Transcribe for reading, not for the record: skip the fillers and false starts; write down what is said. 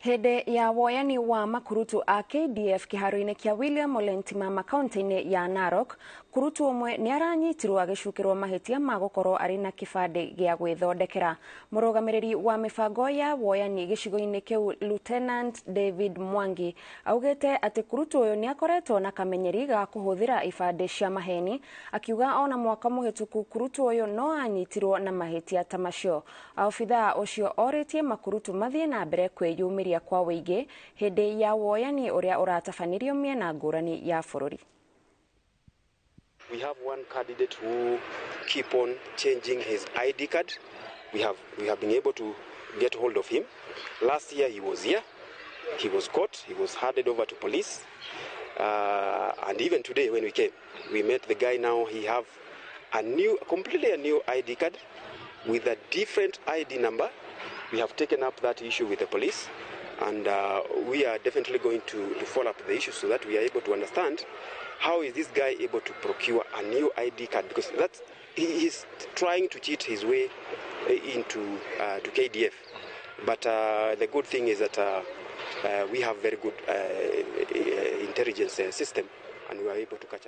Hĩndĩ ya woyani wa makurutu a KDF kĩharo-inĩ kĩa William Ole Ntimama kaunti-inĩ ya Narok, kurutu ũmwe nĩ aranyitirwo agĩcukĩrwo mahĩtia ma gũkorwo arĩ na kĩbandĩ gĩa gwĩthondekera. Mũrũgamĩrĩri wa mĩbango ya woyani gĩcigo-inĩ kĩu Lieutenant David Mwangi augĩte atĩ kurutu ũyũ nĩ akoretwo na kamenyeri ga kũhũthĩra ibandĩ cia maheni, akiuga ona mwaka mũhĩtũku kurutu ũyũ no anyitirwo na mahĩtia ta macio. Obithaa ũcio orĩtie makurutu mathiĩ na mbere kwĩyumĩria kwa wũingĩ hĩndĩ ya woyani ũrĩa ũratabanĩrio mĩena ngũrani ya bũrũri. We have one candidate who keep on changing his ID card. We have been able to get hold of him. Last year he was here. He was caught. He was handed over to police. And even today when we came, we met the guy now. He have a new, completely a new ID card with a different ID number. We have taken up that issue with the police, and we are definitely going to follow up the issue so that we are able to understand how is this guy able to procure a new ID card, because that's he is trying to cheat his way into to KDF. But the good thing is that we have very good intelligence system, and we are able to catch up.